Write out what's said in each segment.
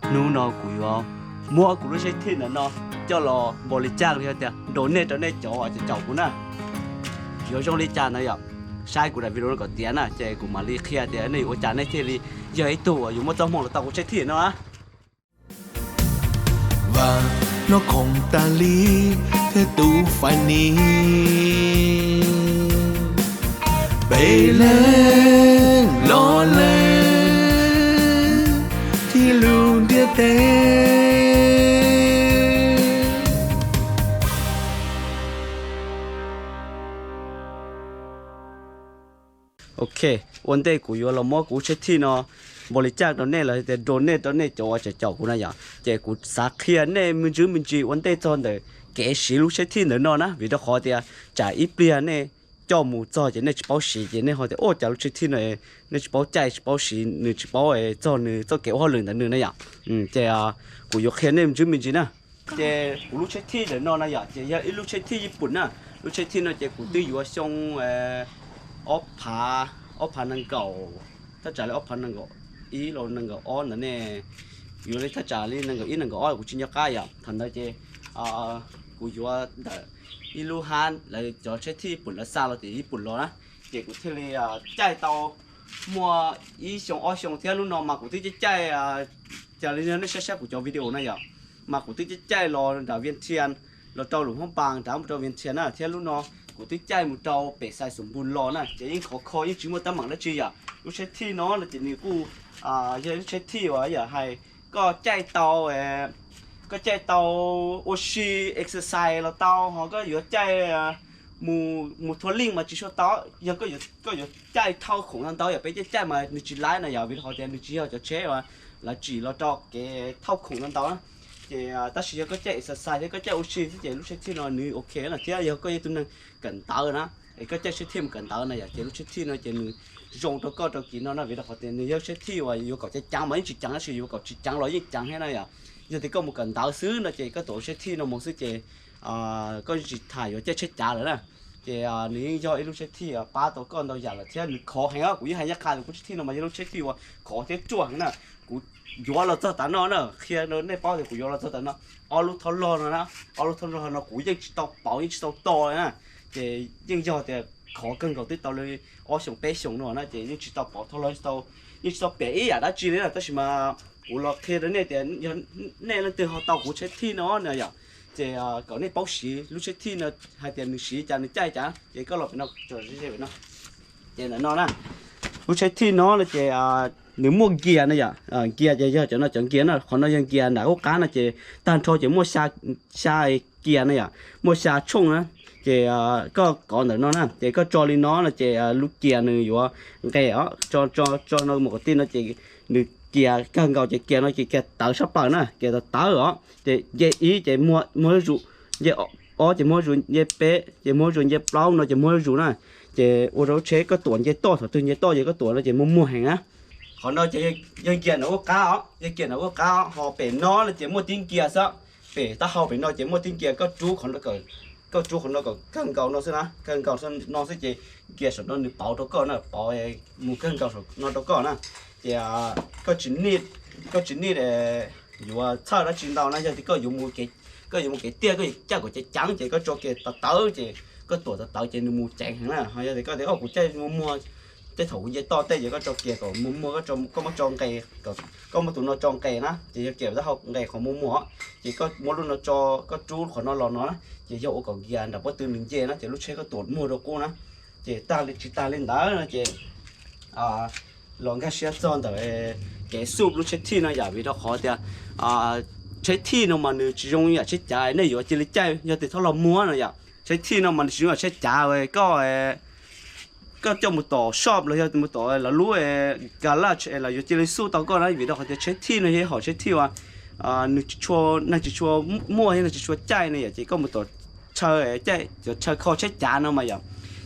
Hnub no kuv yuav muab kuv lub tsheb thij ntawm no coj los npaus li cas los yog tias donate rau nej cov uas caum kuv na. Yuav zoo li cas ntawd yom, saib kuv daim video no kom tiav na, ces kuv mam li qhia tias nej yuav ua cas nej thiaj li yog ib tug uas yuav muaj txoj hmoo los tau kuv tsheb thij no na. Vam no khoom tas li thiab tus fais ni, peb leeg los lees thib lub ntiaj teb. Ok, ua ntej kuv yuav los muab kuv tsheb thij no npaus li cas rau nej los tias donate rau nej cov uas caum kuv na yom, ces kuv xav qhia nej me ntsis me ntsis ua ntej txog ntawm kev siv lub tsheb thij ntawm no na, vim rau qhov tias tsam ib pliag nej coj mus txog ces nej tsis paub siv ces nej ho tias ua cas lub tsheb thij no nej tsis paub caij tsis paub siv nws tsis paub txog nws txoj kev ua hauj lwm ntawm nws na yom. Ces kuv yuav qhia nej me ntsis me ntsis na. Ces kuv lub tsheb thij ntawm no na yom, ces yog ib lub tsheb thij Yij Pum na. Lub tsheb thij no ces kuv twb yuav xyoo ob phav, ob phav nees nkaum, thaj tsam li ob phav nees nkaum ib los nees nkaum ob ntawd ne, yuav li thaj tsam li nees nkaum ib nees nkaum ob kuv tsis nco qab yom. Thaum ntawd ces kuv yuav ntawm ib lub hab lawv cov tsheb thij Yij Pum lawv xa los tim Yij Pum los na, ces kuv thiaj li caij tau muaj ib xyoo ob xyoo thiab. Lub no mas kuv twb caij caij, cas li nej saib saib kuv cov video na yom, mas kuv twb caij caij los nram Vias Thias, los rau Luam Phab Npas nrad mus rau Vias Thias na, thiab lub no kuv twb caij mus rau pem Xais Xus Npus los na, ces yeej khov kho yeej tsis muaj teeb meem dab tsi yom. Lub tsheb thij no no ces nws kuj yog lub tsheb thij uas yam hais koj caij tau, koj caij tau ua si, exercise los tau, ho koj yuav caij mus thua leej mas tsis tshua tau. Yog koj yuav caij thauj khoom ntau ntau yom, peb caij caij mas nws tsis laib na yom, vim rau qhov tias nws tsis yog cov tsheb uas lawv tsim los rau kev thauj khoom ntau ntau na. Ces tab sis yog koj caij exercise thiab koj caij ua si xwb ces lub tsheb thij no nws ok na, thiab yog koj yog tus neeg kawm ntawv na, es koj caij tsheb thij mus kawm ntawv na yom, ces lub tsheb thij no ces nws zoo rau koj rau kis no na, vim rau qhov tias nws yog tsheb thij uas yuav kom ceev ceev mas yeej tsis ceev, tab sis yuav kom tsis ceev los yeej ceev thiab na yom. Yog tias koj mus kawm ntawv xwb no ces koj tuav tsheb thij no mus xwb ces koj yeej tsis tham yuav caij tsheb cav lawm na. Ces nws yeej yog ib lub tsheb thij pab tau koj ntau yam lawm thiab nws khov heev os. Kuv yeej hais ncaj qha tias kuv tsheb thij no mas yog lub tsheb thij uas khov thiab ruaj heev na. Kuv yuav los txog tav no na, qhia rau nej paub tias kuv yuav los txog tav no, ob lub thob log no na, ob lub thob log no kuv yeej tsis tau pauv yeej tsis tau to li na. Ces yeej yog tias khov kawg nkaus twb tau li ob xyoos peb xyoos no na, ces yeej tsis tau pauv thob log, yeej tsis tau piam ib yam dab tsi li na. Tab sis mas kuv los qhia rau nej tias yog nej leej twg ho tau kuv tsheb thij no na yom, ces kom nej paub siv lub tsheb thij no, hais tias nws siv cas nws caij cas, ces koj los pem no, no. Ces ntawm no na, lub tsheb thij no no ces nws muaj nkias na yom, nkias ces yog cov no cov nkias na, qhov no yog nkias nram ub qab no ces tag nrho ces muaj xya kias na yom, muaj xya tshooj na. Ces koj kov ntawm no na, ces koj tso li no no ces lub kias nws yuav nqes os, tso no mus qhov twg no ces nws kias kawg nkaus ces kias no ces kias tawv sab plaws na, kias tawv tawv os. Ces nce ib ces muaj zuj zus, nce ob ces muaj zuj zus, nce peb ces muaj zuj zus, nce plaub no ces muaj zuj zus na. Ces ua rau lub tsheb koj tuam nce toj, thaum twg nce toj ces koj tuam no ces muag muag heev na. Qhov no ces yog nkias nram ub qab os, yog kias nram ub qab os, ho pem no no ces muaj tib nkias xwb. Pem taub hau pem no ces muaj tib nkias, koj rub qhov no kom kawg nkaus no xwb na, kawg nkaus no xwb ces nkias saum no nws pauv rau koj na, pauv mus kawg nkaus saum no rau koj na. Ces koj tsis need yuav txhawj dab tsi ntau na, yog tias koj yuav mus kev tiaj koj yuav caij kom ceev ceev ces koj tso kiag tawv tawv ces koj tuam tawv tawv ces nws mus ceev heev na. Ho yog tias koj tias kuv caij muag muag, tej thaum kuv nce toj tej ces koj tso kiag kom muag muag, koj muab tso nqes, koj muab tus no tso nqes na, ces yog kiag taub hau nqes qhov muag muag, ces koj muab lub no tso, koj rub qhov no los no na, ces yog ua kom nkias nram pob tw nws nce na, ces lub tsheb koj tuam muag rau qub na. Ces tag li tsis tag li ntawd no ces los nkag siab txog ntawm kev xuj lub tsheb thij no yom, vim rau qhov tias tsheb thij no mas nws tsis zoo yam tsheb cav nej yuav cia li caij yog tias thob los muag no yom. Tsheb thij no mas nws tsis zoo yam tsheb cav koj koj coj mus tom shop los yog mus tom lawv lub garage es lawv yuav cia li xuj tau koj na, vim rau qhov tias tsheb thij no yog ib hom tsheb thij uas nws tsis tshua, neeg tsis tshua muaj thiab neeg tsis tshua caij no yom, ces koj mus tom chaw caij cov chaw kho tsheb cav no mas yom,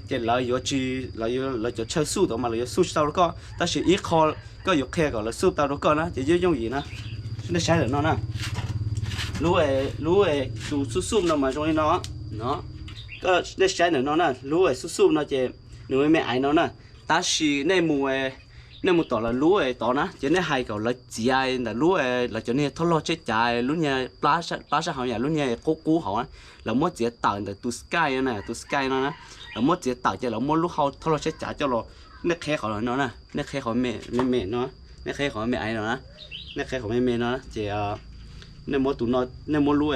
ces lawv yuav tsis, lawv cov chaw xuj tod mas lawv yuav xuj tsis tau rau koj, tab sis ib qho koj yuav qhia kom lawv xuj tau rau koj na, ces yooj yooj yim na. Nej saib ntawm no na, lub, lub tus xuj xuj no mas zoo li no no. Nej saib ntawm no na, lub xuj xuj no ces nws me me aiv no na, tab sis nej mus Nej mus tom lawv lub tod na ces nej hais kom lawv txiav ntawm lub, lawv cov niag thoj log tsheb cav lub niag plab sab hauv yam lub niag qub qub hauv, lawv muab txiav tawm ntawm tus Sky no na, tus Sky no na, lawv muab txiav tawm ces lawv muab lub hau thoj log tsheb cav coj los. Nej qheb qhov no na, nej qheb qhov me me no, nej qheb qhov me me no na, nej qheb qhov me me no ces nej muab tus no, nej muab lub,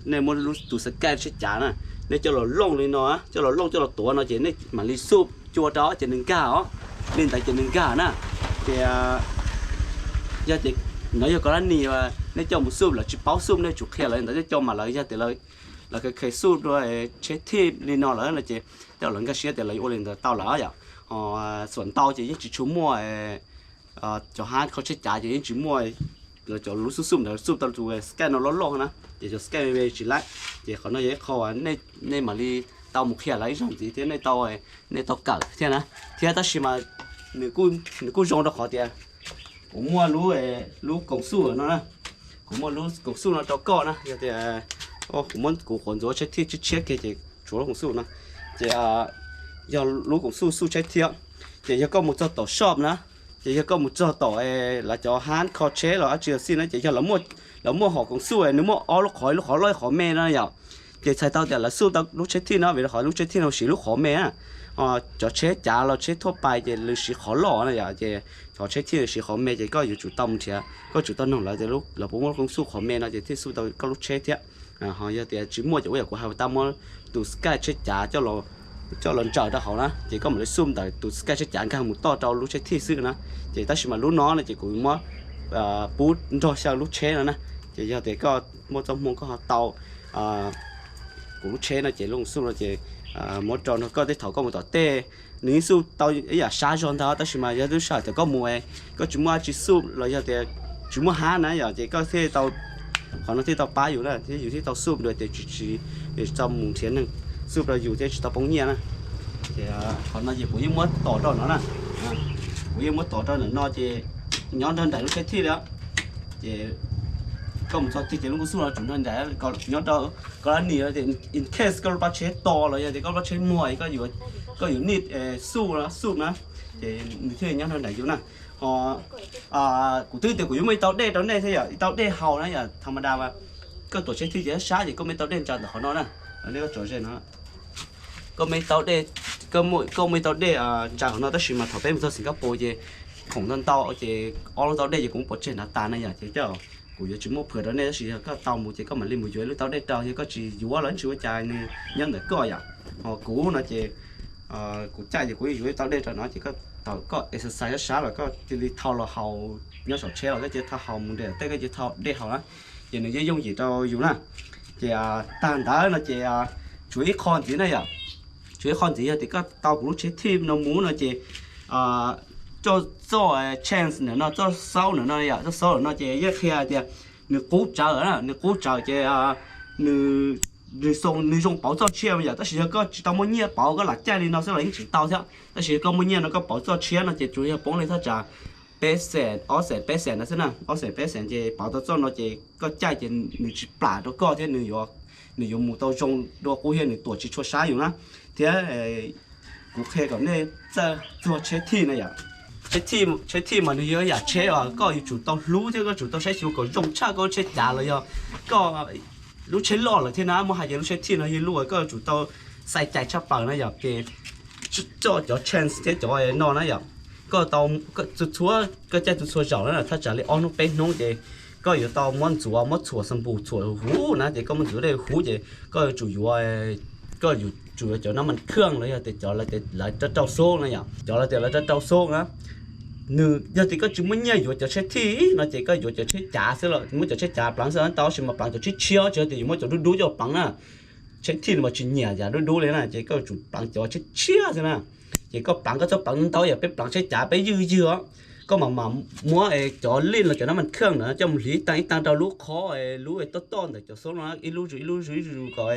nej muab lub tus Sky tsheb cav na, nej coj los looj li no, coj los looj coj los tuav no ces nej mam li xuj cua rau ces nws nkag os, li ntawd ces nws nkag na. Ces yog tias no yog koj lab nis nej coj mus xuj, lawv tsis paub xuj nej tsum qhia lawv ntawd coj mas lawv yog tias lawv kheev xuj dua tsheb thij li no lawm no ces tej lawv nkag siab tias lawv yuav ua li ntawd tau lawm yom. Ho xuam ntau ces yeej tsis tshua muaj, cov hab kho tsheb cav ces yeej tsis muaj, lawv cov lub xuj xuj ntawd xuj tau tus Sky no loj loj na, ces cov Sky me me tsis laib. Ces qhov no yog ib qho nej mam li tau mus qhia lawv ib zaug ntxiv thiab nej tau, nej tau kawm thiab na. Thiab tab sis mas nws kuj zoo rau qhov tias kuv muaj lub, lub koom xuj no na, kuv muaj lub koom xuj no rau koj na, yog tias kuv muab kuv quav ntxuav tsheb thij tshiab tshiab kiag ces tshuav lub koom xuj no, ces yog lub koom xuj xuj tsheb thij. Ces yog koj mus txog tom shop na, ces yog koj mus txog tom lawv cov hab kho tsheb los dab tsi los xij na ces yog lawv muaj hom koom xuj, nws muaj ob lub qhov, ib lub qhov loj ib qhov me no yom. Ces txhais tau tias lawv xuj tau lub tsheb thij no vim rau qhov lub tsheb thij no siv lub qhov me na. Cov tsheb cav los tsheb thuaj pais ces lawv siv qhov loj na yom, ces cov tsheb thij siv qhov me ces koj yuav tsum tau mus nrhiav, koj tsum tau noog lawv tias lawv puas muaj lub koom xuj qhov me no ces thiaj xuj tau koj lub tsheb thiab. Ho yog tias tsis muaj ces ua yam kuv hais tau muab tus Sky tsheb cav coj los ntsaws rau hauv na ces koj mam li xuj ntawm tus Sky tsheb cav nkag mus toj rau lub tsheb thij xwb na. Ces tab sis mas lub no no ces kuv muab pub nrog xyaw lub tsheb no na. Ces yog tias koj muaj txoj hmoo koj ho tau kuv lub tsheb no ces lub koom xuj no ces muab rau nrog koj tej thaum koj mus tom tej, nws yeej xuj tau ib yam sab zog ntag tab sis mas yog lub sij hawm tias koj mus koj tsis muaj dab tsi xuj los yog tias tsis muaj hab na yom ces koj thiaj tau, qhov no thiaj tau pab yus na thiab yus thiaj tau xuj dua tias tsis, tsis tau mus nrhiav neeg xuj rau yus thiab tsis tau poob nyiaj na. Ces qhov no ces kuv yeej muab tos rau no na, kuv yeej muab tos rau ntawm no ces nyob nrog nraim lub tsheb thij li. Ces koj mus txog tig ces lub koom xuj no tsum nrog nraim, nyob rau koj lab nim tias in case koj lub plab tsheb to los yog tias koj lub plab tsheb muag, koj yuav nij xuj, xuj na, ces nws thiaj nyob nrog nraim yus na. Ho kuv twb tias kuv yuav muaj ib tau dej rau nej thiab yom, ib tau dej haus na yom, tha ma da mas koj tuam tsheb thij ces sab ces koj muaj ib tau dej ntsaws ntawm qhov no na. Nej koj tso ze no, koj muaj ib tau dej, koj muaj ib tau dej ntsaws qhov no tab sis mas thaum peb mus txog Singapore ces khoom ntau ntau ces ob lub tau dej ces kuv muab pov tseg nrad tas na yom, ces coj kuv yuav tsis muab phwm rau nej tab sis yog koj tau mus ces koj mam li mus yuav ib lub tau dej rau, yog koj tsis yuav los tsis ua cas nws nyob ntawm koj yom. Ho kuv no ces kuv caij ces kuv yuav ib tau dej rau no ces koj thaum koj exercise sab sab los koj cia li thau los haus, nyob saum tsheb los koj cia li thau haus, mus nram tej koj cia li thau dej haus na, ces nws yeej yooj yim rau yus na. Ces tag ntawd no ces tshuav ib qho ntxiv na yom, tshuav ib qho ntxiv yog tias koj tau kuv lub tsheb thij no mus no ces coj txoj chain ntawm no, txoj xaub ntawm no yom, txoj xaub ntawm no ces yeej qhia tias nws qub tsawv, nws qub tsawv ces nws, nws zoo pauv txoj tshiab yom, tab sis yog koj tsis tau muaj nyiaj pauv koj lam caij li no xwb los yeej tsis tau thiab, tab sis yog koj muaj nyiaj no koj pauv txoj tshiab no ces tsuas yog poob li thaj tsam peb xees, ob xees peb xees no xwb na, ob xees peb xees ces pauv tau txoj no ces koj caij ces nws tsis plam rau koj thiab nws yuav, nws yuav mus tau zoo dua qub thiab nws tuam tsis tshua sab yus na. Thiab kuv qhia kom nej txawj txuag tsheb thij na yom. Tsheb thij mas nws yog yam tsheb uas koj yuav tsum tau hlub thiab koj tsum tau saib xyuas kom zoo tshaj koj lub tsheb cav los yog koj lub tsheb loj lawm thiab na, muab hais tias lub tsheb thij no yog lub uas koj yuav tsum tau xaiv cai tshaj plaws na yom. Ces coj cov chain thiab cov no na yom, koj tau, txhua, koj caij txhua txhua zaus na thaj tsam li ob hnub peb hnub ces koj yuav tau muab ntxuav, muab txhuam xas npus txhuam huv na, ces koj muab ntxuav dej huv ces koj yuav tsum yuav, koj yuav tsum yuav cov nab mas khaj los yog tias cov lawv rau rau xub na yom, cov lawv tias lawv rau rau xub na. Nws yog tias koj tsis muaj nyiaj yuav cov tsheb thij no ces koj yuav cov tsheb cav xwb los muab cov tsheb cav pleev xwb tau, tab sis mas pleev cov tshiab tshiab, tsis yog tias yuav muab cov dub dub coj pleev na. Tsheb thij mas tsis nyiam yam dub dub li na, ces koj yuav tsum pleev cov tshiab tshiab xwb na. Ces koj pleev koj txhob pleev ntau yam peb pleev tsheb cav peb ywj ywg os. Koj mam mam muab cov lij los cov nab mas khaj na coj mus hliv ib tag ib tag rau lub qhov, lub toj toj ntawm cov xub no ib lub zus ib lub zus ib lub zus kom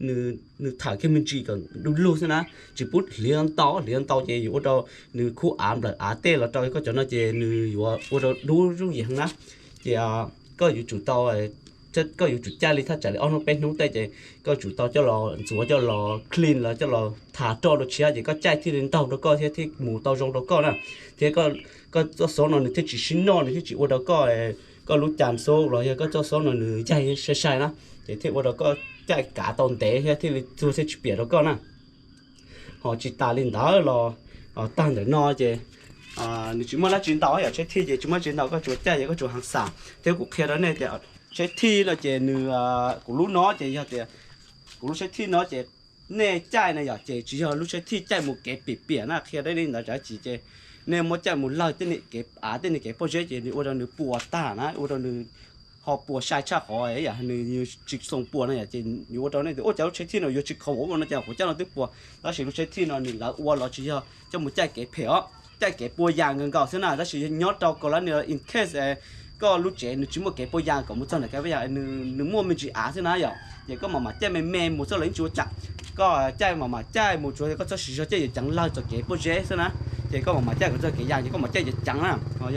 nws thawm kiag me ntsis kom du lug xwb na. Tsis pub hliv ntau, hliv ntau ces yuav ua rau nws khuv av nplawm av tej los rau koj cov no ces nws yuav ua rau dub zuj yim heev na. Ces koj yuav tsum tau koj yuav tsum caij li thaj tsam li ob hnub peb hnub tej ces koj tsum tau coj los ntxuav, coj los clean los coj los tha roj rau tshiab ces koj caij thiaj li ntaug rau koj thiab thiaj mus tau zoo rau koj na. Thiab koj txoj xauv no nws thiaj tsis sib noj, nws thiaj tsis ua rau koj, koj lub cas xauv los yog koj txoj xauv no nws yaig sai sai na, ces thiaj ua rau koj caij kav tau ntev thiab thiaj li txuag thiaj tsis piam rau koj na. Ho tsis tas li ntawd los tag ntawm no ces nws tsis muaj dab tsi ntau yom, tsheb thij ces tsis muaj dab tsi ntau, koj tsuas caij yog koj tsuas heev xam. Thiab kuv qhia rau nej tias tsheb thij no ces nws, kuv lub no ces yog tias kuv lub tsheb thij no ces nej caij na yom, ces tsis yog lub tsheb thij caij mus kev piam piam na, qhia rau nej li ntawd tsam ib chim ces nej muab caij mus lawg tej niag kev av tej niag kev pob zeb ces nws ua rau nws puas tag na, ua rau nws ho puas sai tshaj qhov yam nws tsis xoo puas no yom, ces yuav ua rau nej tias ua cas lub tsheb thij no yuav tsis comfortable no ces kuv caij no twb puas. Tab sis lub tsheb thij no nws lawv ua los tsis yog coj mus caij kev phem os, caij kev puas yas nkaus nkaus xwb na, tab sis yog nyob rau kaus lab ni in case koj lub tsev nws tsis muaj kev puas yas kom mus txog ntawm kev puas yas, nws muaj me ntsis av xwb na yom, ces koj mam mam caij me me mus txog los yeej tsis ua cas. Koj caij mam mam caij mus tsuas koj txhob siv zog caij yuav ceev lawg txoj kev pob zeb xwb na, ces koj mam mam caij kom txog kev yas ces koj mam caij ceev ceev na. Koj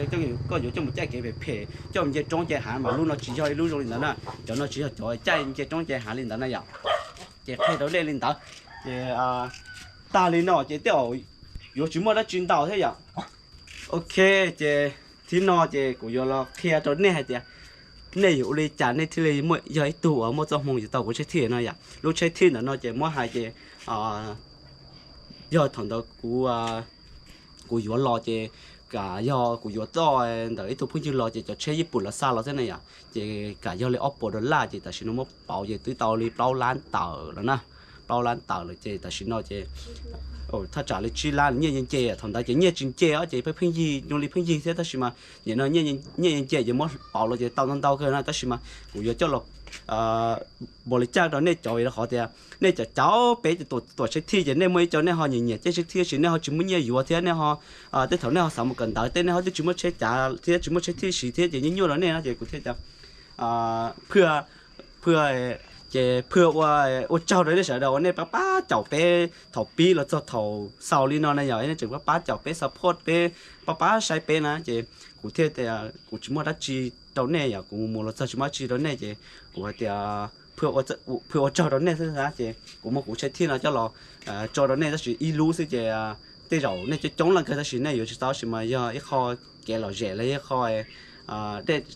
yuav coj mus caij kev phem phem coj mus nce roob nce hav mas lub no tsis yog ib lub zoo li ntawd na, cov no tsis yog cov caij nce roob nce hav li ntawd na yom. Ces qhia rau nej li ntawd ces tag li no ces tej zaum yuav tsis muaj dab tsi ntau thiab yom. Ok, ces thib no ces kuv yuav los qhia rau nej hais tias nej yuav ua li cas nej thiaj li muaj, yog ib tug uas muaj txoj hmoo yuav tau kuv tsheb thij no yom. Lub tsheb thij ntawm no ces muab hais ces yog thaum ntawd kuv, kuv yuav los ces kam yog kuv yuav txoj ntawm ib tug phooj ywg los ces cov tsheb Yij Pum los xa los xwb na yom, ces kam yog li ob puas dollar ces tam sim no muab pauv ces twb tau li plaub lab tawm lawm na, plaub lab tawm lawm ces tam sim no ces thaj tsam li tsib lab nyiaj nce nce, thaum ntawd ces nyiaj tsis nce os ces pheej pheej yig zoo li pheej yig thiab tab sis mas nim no nyiaj nce nce ces muab pauv los ces tau ntau ntau kawg na tab sis mas kuv yuav coj los npaum li cas rau nej cov vim rau qhov tias nej cov cauv peb ces tuam tsheb thij ces nej muaj ib co nej ho nyiam nyiam caij tsheb thij tab sis nej ho tsis muaj nyiaj yuav thiab nej ho tej thaum nej ho xav mus kawm ntawv tej nej ho twb tsis muaj tsheb cav thiab tsis muaj tsheb thij siv thiab ces nyuaj nyuaj rau nej no ces kuv thiaj tias phaj ces phaj ua, ua tsaug rau nej sawv daws uas nej pab pab caum peb thaum pib los txog thaum xaus li no na yom, nej tseem pab pab caum peb support peb, pab pab saib peb na ces kuv thiaj tias kuv tsis muaj dab tsi rau nej yom, kuv mus los txog tsis muaj dab tsi rau nej ces kuv hais tias phaj ua tsaug rau nej xwb na ces kuv muab kuv tsheb thij no coj los tso rau nej tab sis ib lub xwb ces tej zaum nej coob coob leej kawg tab sis nej yuav tsis tau tab sis mas yog ib qho kev lom zem los yog ib qho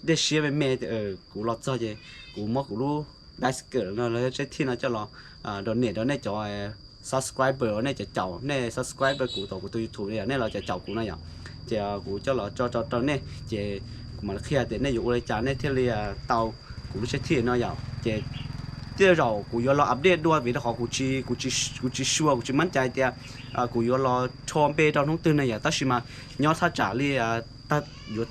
dej siab me me. Kuv los txog ces kuv muab kuv lub bicycle no los tsheb thij no coj los donate rau nej cov subscriber uas nej cov caum, nej subscriber kuv tau kuv tus YouTube no yom, nej los cov caum kuv no yom, ces kuv coj los tso rau rau nej ces kuv mam li qhia tias nej yuav ua li cas nej thiaj li tau kuv lub tsheb thij no yom. Ces tej zaum kuv yuav los update dua vim rau qhov kuv tsis, kuv tsis sure, kuv tsis mab cai tias kuv yuav los rho npe rau hnub twg no yom, tab sis mas nyob thaj tsam li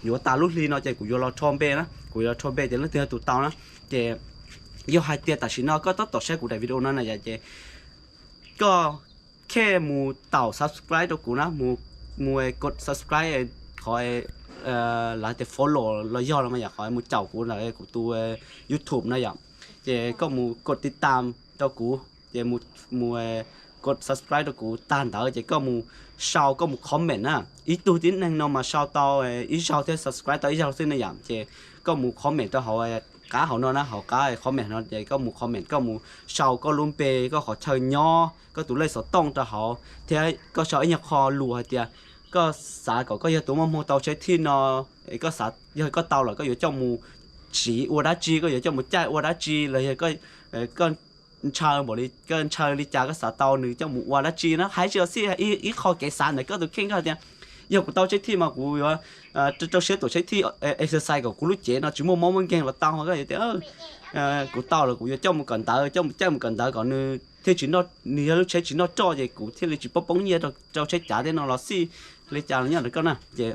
yuav tas lub hli no ces kuv yuav los rho npe na, kuv yuav los rho npe ces leej twg yog tus tau na. Ces yog hais tias tam sim no koj tab tom saib kuv daim video no na yom ces koj khe mus taum subscribe rau kuv na, mus, mus kod subscribe qhov lawv tias follow los yog los mas yom, qhov mus caum kuv ntawm kuv tus YouTube no yom. Ces koj mus kod tiv tam rau kuv ces mus kod subscribe rau kuv tag ntawd ces koj mus sau, koj mus comment na. Ib tug tib neeg no mas sau tau ib zaug thiab subscribe tau ib zaug xwb ne yom. Ces koj mus comment rau hauv qab hauv no na, hauv qab comment no ces koj mus comment, koj mus sau koj lub npe, koj qhov chaw nyob, koj tus lej xov tooj rau hauv thiab koj sau ib nyuag qho lus hais tias koj xav kom koj yog tus muaj hmoo tau tsheb thij no, koj xav yog koj tau lawm koj yuav coj mus siv ua dab tsi, koj yuav coj mus caij ua dab tsi los yog koj ntshaw npaum li, koj ntshaw li cas koj xav tau nws coj mus ua dab tsi na, hais tsis xij ib qho kev xav ntawm koj tus kheej, koj tias yog kuv tau tsheb thij mas kuv yuav rau siab tuam tsheb thij exercise kom kuv lub cev no tsis muaj mob muaj nkeeg los tau, koj tias kuv tau lawm kuv yuav coj mus kawm ntawv, coj mus caij mus kawm ntawv kom nws thiaj tsis, nws yog lub tsheb tsis noj roj ces kuv thiaj li tsis poob poob nyiaj rau tsheb cav tej no los xij li cas los nyob ntawm koj na. Ces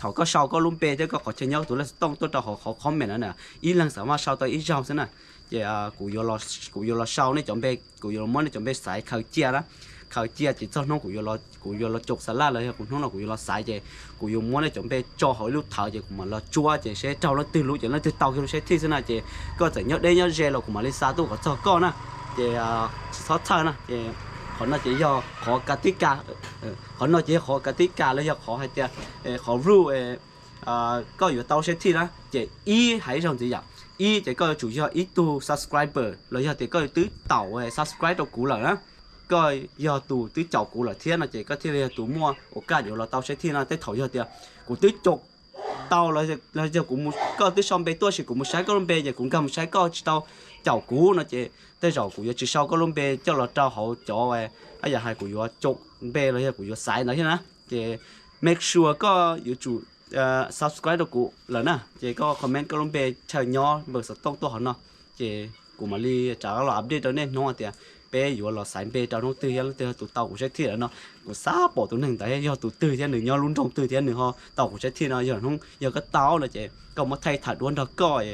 thaum koj sau koj lub npe thiab koj qhov chaw nyob, koj tus lej xov tooj tuaj rau hauv qhov comment no na, ib leeg xam maj sau tau ib zaug xwb na. Ces kuv yuav los sau nej cov npe, kuv yuav los muab nej cov npe xaiv khaws cia na, khaws cia ces txog hnub kuv yuav los, kuv yuav los caum xa laj los yog kuv hnub no kuv yuav los xaiv ces kuv yuav muab nej cov npe tso hauv ib lub thawv ces kuv mam los tsuab ces seb raug leej twg lub ces leej twg tau kiag lub tsheb thij xwb na. Ces koj txawm nyob deb nyob ze los kuv mam li xa tuaj kom txog koj na. Ces tsis txhob txhawj na. Ces qhov no ces yog qhov ka tib ka, qhov no ces yog qhov ka tib ka los yog qhov hais tias qhov rule koj yuav tau lub tsheb thij na. Ces ib hais ib zaug ntxiv yom, Ib ces koj yuav tsum yog ib tug subscriber los yog tias koj twb taum subscribe rau kuv lawm na, koj yog tus twb caum kuv lawm thiab no ces koj thiaj li yog tus muaj ua kaj yuav los tau saib thiaj no. Tej thaum yog tias kuv twb caum tau los yog kuv, koj twb sau npe tuaj sis kuv mus saib koj lub npe ces kuv nkag mus saib koj tsis tau caum kuv no ces tej zaum kuv yuav tsis sau koj lub npe coj los rau hauv cov, a yam hais kuv yuav caum npe los yog kuv yuav xaiv ntawd thiab na. Ces make sure koj yuav tsum subscribe rau kuv lawm na ces koj comment koj lub npe chaw nyob npawb xov tooj tuaj hauv no ces kuv mam li rov los update rau nej hnub tias peb yuav los xaiv npe rau hnub twg thiab leej twg yog tus tau kuv saib thiaj lawm no. Kuv xav pom tus neeg ntawd yog tus twg thiab nws nyob lub nroog twg thiab nws ho tau kuv saib thiaj no. Yog hnub yog koj tau no ces koj muab thaij tham duab nrog koj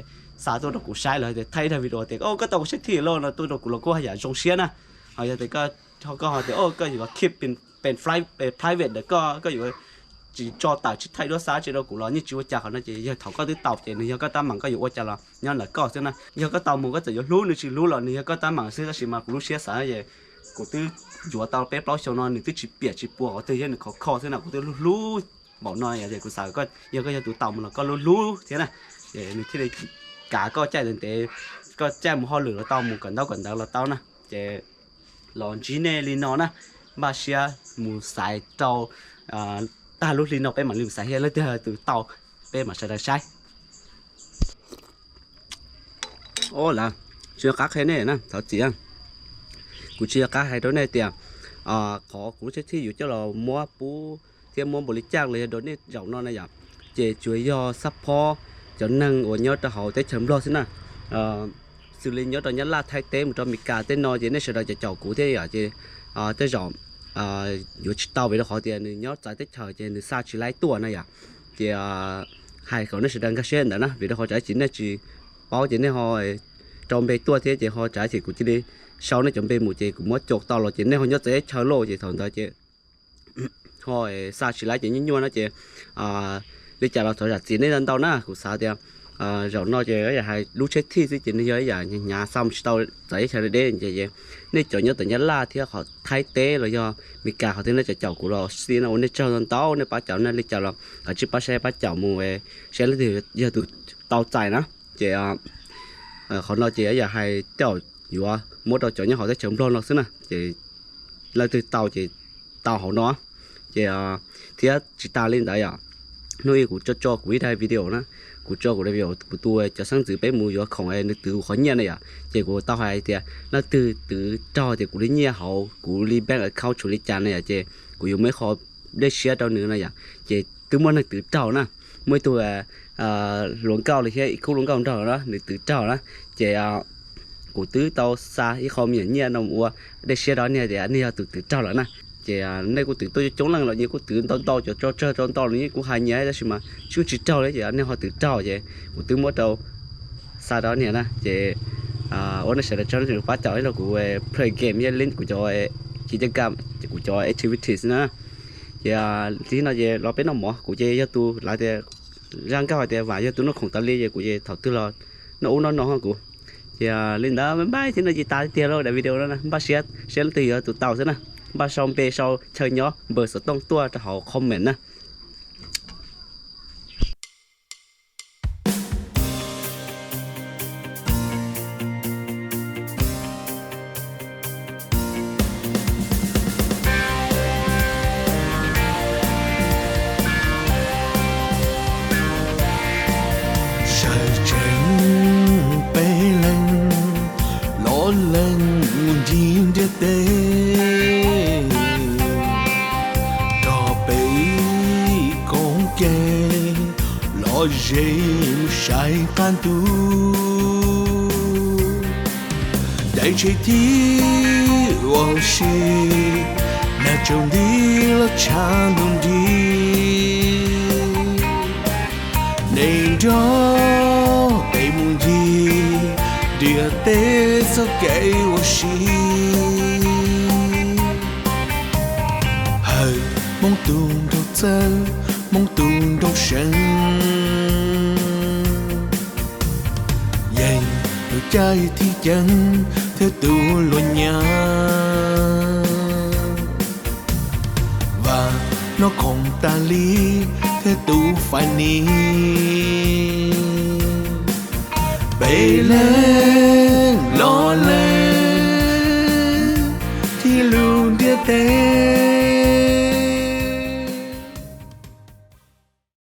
xa tuaj rau kuv saib los tias thaij ib daim video tias koj tau kuv saib thiaj los no tuaj rau kuv los kuj haj yam zoo siab na. Ho yog tias koj ho tias koj yuav keep pen private ntawm koj, koj yuav tsis tso tawm tsis thaij duab xa tsi rau kuv los yeej tsis ua cas. Qhov no ces yog thaum koj twb tau ces nws yog koj tab meeg koj yuav ua cas los nyob ntawm koj xwb na. Yog koj tau mus koj txawm yuav hlub nws tsis hlub los nws yog koj tab meeg xwb tab sis mas kuv lub siab xav es kuv twb yuav tau peb plaub xyoo no nws twb tsis piam tsis puas qhov twg thiab nws khov kho xwb na kuv twb hlub hlub npaum no es kuv xav yog koj yog tus tau mus los koj hlub hlub thiab na ces nws thiaj li kav koj caij ntev ntev, koj caij mus hauj lwm los tau mus kawm ntaub kawm ntawv los tau na ces los ntsib nej li no na. Npaj siab mus xaiv rau tag lub hli no peb mam li mus xaiv thiab leej twg tus tau peb mam sawv daws saib. Au lawm, tsis nco qab qhia nej na thov txim. Kuv tsis nco qab hais rau nej tias qhov kuv lub tsheb thij yus coj los muab pub thiab muab npaum li cas los yog donate zaum no na yom, ces tsuas yog support cov neeg uas nyob rau hauv teb chaws Nplog xwb na. Xws li nyob rau Nyab Laj, Thaib teb mus rau Amelikas tej no ces nej sawv daws caum caum kuv thiab yom ces tej zaum yuav tsis tau vim rau qhov tias nws nyob txawv teb chaws ces nws xa tsis laib tuaj na yom. Ces hais kom nej sawv daws nkag siab ntawd na vim rau qhov tsam ib chim nej tsis paub ces nej ho rau npe tuaj thiab ces ho tsam ib chim kuv cia li sau nej cov npe mus ces kuv muab caum tau los ces nej ho nyob txawv teb chaws lawm ces thaum ntawd ces ho xa tsis laib ces nyuaj nyuaj no ces li cas los thov zam txim nej ntau ntau na. Kuv xav tias zaum no ces yam hais lub tsheb thij xwb ces nws yog ib yam hnyav hnyav xa mus tsis tau txawv teb chaws deb deb ces nej cov nyob tom Nyab Laj thiab qhov Thaib teb los yog Amelikas qhov twg nej caum caum kuv los xij no ua nej tsaug ntau ntau nej pab caum na. Li cas los kav tsij pab saib pab caum mus saib leej twg yog tus tau txais na. Ces qhov no ces yam hais tej zaum yuav muab rau cov nyob hauv teb chaws Nplog no xwb na ces leej twg tau ces tau hauv no. Ces thiab tsis tas li ntawd yom, hnub ib kuv tso tso kuv ib daim video na, kuv tso kuv daim video kuv tus cov xeeb ntxwv peb mus yuav khoom nws twv kuv qhov nyiaj na yom, ces kuv tau hais tias leej twg twv raug tias kuv li nyiaj hauv kuv li bank account tshuav li cas na yom, ces kuv yuav muaj ib qho dej siab rau nws na yom. Ces twb muaj neeg twv raug na, muaj ib tug hluas nkauj li thiab ib khub hluas nkauj nraug na nws twv raug na, ces kuv twb tau xa ib qho me nyuam nyiaj no mus ua dej siab rau niag tias niag yog tus twv raug lawm na. Ces nej kuj twv tuaj coob coob leej los nyias kuj twv ntau ntau cov tso tsawg rau ntau los yeej kuj hais nyias tab sis mas tsis kuj tsis raug li ces nej ho twv raug ces kuv twb muab rau xa rau niag na ces ua nej sawv daws tsaug nej pab caum rau kuv play game thiab kuv cov ci ca kam kuv cov activities na. Ces li no ces los peb noj mov, kuv ces yog tus lawv tias zaj nkauj hais tias vam yog tus noj khoom tas li ces kuv ces thaum twg los noj ub noj no kuv. Ces li ntawd npaj thiab no ces tas tiag lawm daim video no na, npaj siab saib leej twg yuav tus tau xwb na. Npaj sau npe sau chaw nyob npawb xov tooj tuaj rau hauv comment na. Sawv tsees peb leeg los leeg mus ncig ntiaj teb, rau peb koom ke los ze mus saib qab ntuj. Dej tsheb thib ua si, nag tsaus nti los tshav ntuj nti. Nej nrog peb mus ncig ntiaj teb txoj kev ua si. Hawm Hmoob tus nraug txawj, Hmoob tus nraug seev, yeej tus caij thib ceev thiab tus luag nyav. Vam noj khoom tas li thiab tus fais ni, Peb leeg